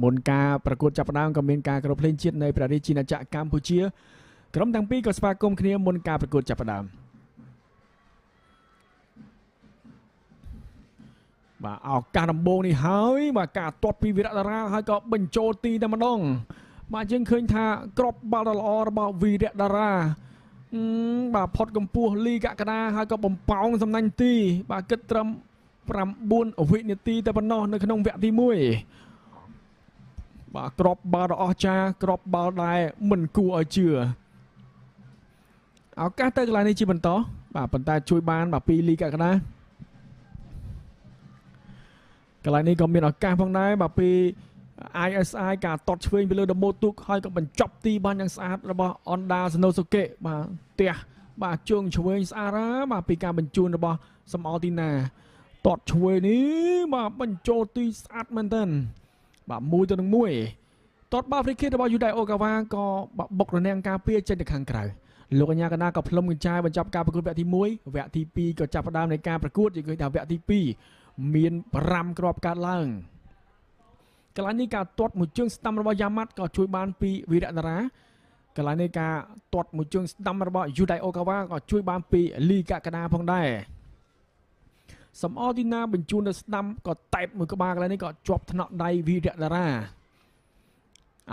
មុនការប្រកួតចាប់ផ្ដើមក៏មានការគោរពភ្លេងជាតិនៃព្រះរាជាណាចក្រកម្ពុជាក្រុមទាំងពីរក៏ស្វាគមន៍គ្នាមុនការប្រកួតចាប់ផ្ដើមបាទឱកាសដំបូងនេះហើយបាទការទាត់ពីវីរៈតារាហើយក៏បញ្ចូលទីតែម្ដងបាទយើងឃើញថាក្របបាល់ដ៏ល្អរបស់វីរៈតារាបាទផុតកម្ពស់លីកក្កដាហើយក៏បំប៉ោងសំណាញ់ទីបាទគិតត្រឹម9វិនាទីតែប៉ុណ្ណោះនៅក្នុងវគ្គទី1បាទក្របបាល់ដ៏អស្ចារ្យក្របបាល់ដែលមិនគួរឲ្យជឿឱកាសទៅកន្លែងនេះជាបន្តបាទប៉ុន្តែជួយបានបាទពីលីកក្កដាកន្លែងនេះក៏មានឱកាសផងដែរបាទពី ISI ការតត់ឆ្វេងពីលើដមោទូកហើយក៏បញ្ចប់ទីបានយ៉ាងស្អាតរបស់អនដាសណូសូកេបាទផ្ទះបាទជើងឆ្វេងស្អាតណាបាទពីការបញ្ជូនរបស់សំអល់ទីណាតត់ឆ្វេងនេះបាទបញ្ចូលទីស្អាតមែនទែនបាទ1-1តត់បាល់ហ្វ្រីគីករបស់យូដៃអូកាវ៉ាក៏បុករនាំងការពារចេញទៅខាងក្រៅលោកអញ្ញាកណាក៏ផ្លុំកញ្ចាយបញ្ចប់ការប្រកួតវគ្គទី1វគ្គទី2ក៏ចាប់ផ្ដើមនៃការប្រកួតយើងឃើញថាវគ្គទី2មាន5គ្រាប់កើតឡើងកន្លែងនេះការទាត់មួយជើងស្ដាំរបស់យ៉ាម៉ាត់ក៏ជួយបានពីវីរៈតារាកន្លែងនេះការទាត់មួយជើងស្ដាំរបស់យូដៃអូកាវ៉ាក៏ជួយបានពីលីកកដាផងដែរសំអទីណាបញ្ជូនទៅស្ដាំក៏តែបមួយក្បាលកន្លែងនេះក៏ជាប់ថ្នាក់ដៃវីរៈតារា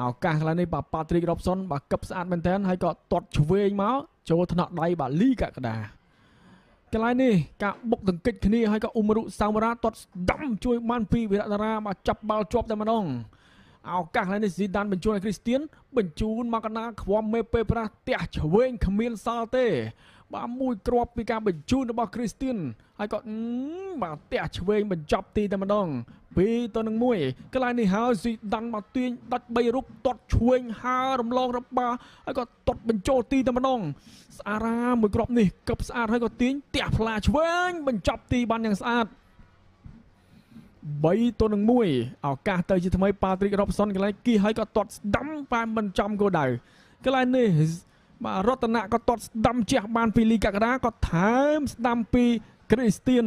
ឱកាសកន្លែងនេះបាទប៉ាទ្រីករ៉ូបសុនបាទកឹបស្អាតមែនទែនហើយក៏ទាត់ឆ្វេងមកចូលថ្នាក់ដៃបាទលីកកដាកន្លែងនេះការបុកទង្គិចគ្នាហើយក៏អ៊ុមរុសាវរ៉ាទាត់ស្ដាំជួយបានពីវីរៈតារាបាទចាប់បាល់ជាប់តែម្ដងឱកាសកន្លែងនេះស៊ីដានបញ្ជូនឲ្យគ្រីស្ទៀនបញ្ជូនមកកណាខ្វំមេពេប្រាស់ទះឆ្វេងគ្មានសល់ទេបាទមួយគ្រាប់ពីការបញ្ជូនរបស់គ្រីស្ទៀនហើយក៏បាទទះឆ្វេងបញ្ចប់ទីតែម្ដង2-1កន្លែងនេះហើយស៊ីដានមកទាញដាច់3រូបទាត់ឆ្វេងហើរំលងរបាហើយក៏ទាត់បញ្ចូលទីតែម្ដងស្អារាមួយគ្រាប់នេះកឹបស្អាតហើយក៏ទាញទះផ្លាឆ្វេងបញ្ចប់ទីបានយ៉ាងស្អាត3-1ឱកាសទៅជាថ្មីប៉ាទ្រីករ៉ូបសុនកន្លែងគីហើយក៏ទាត់ស្ដាំបែបមិនចំគោលដៅកន្លែងនេះបាទរតនៈក៏ទាត់ស្ដាំជះបានពីលីកកដាក៏ថែមស្ដាំពីគ្រីស្ទៀន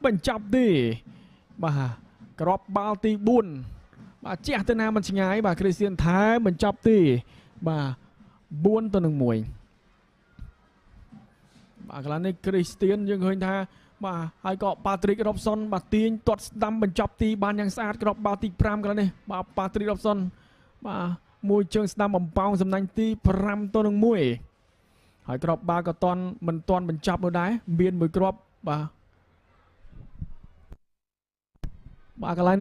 បញ្ចប់ទីបាទក្របបាល់ទី4បាទជះទៅណាមិនឆ្ងាយបាទគ្រីស្ទៀនថែមបញ្ចប់ទីបាទ4-1បាទកន្លែងនេះគ្រីស្ទៀនយើងឃើញថាបាទហើយក៏ប៉ាទ្រីករ៉ូបសុនបាទទាញទាត់ស្ដាំបញ្ចប់ទីបានយ៉ាងស្អាតក្របបាល់ទី5កន្លែងនេះបាទប៉ាទ្រីករ៉ូបសុនបាទមួយជើងស្ដាំបំប៉ោងសំណាញ់ទី5-1ហើយក្របបាល់ក៏តន់មិនតន់បញ្ចប់នោះដែរមានមួយគ្រាប់បាទបាទកន្លែង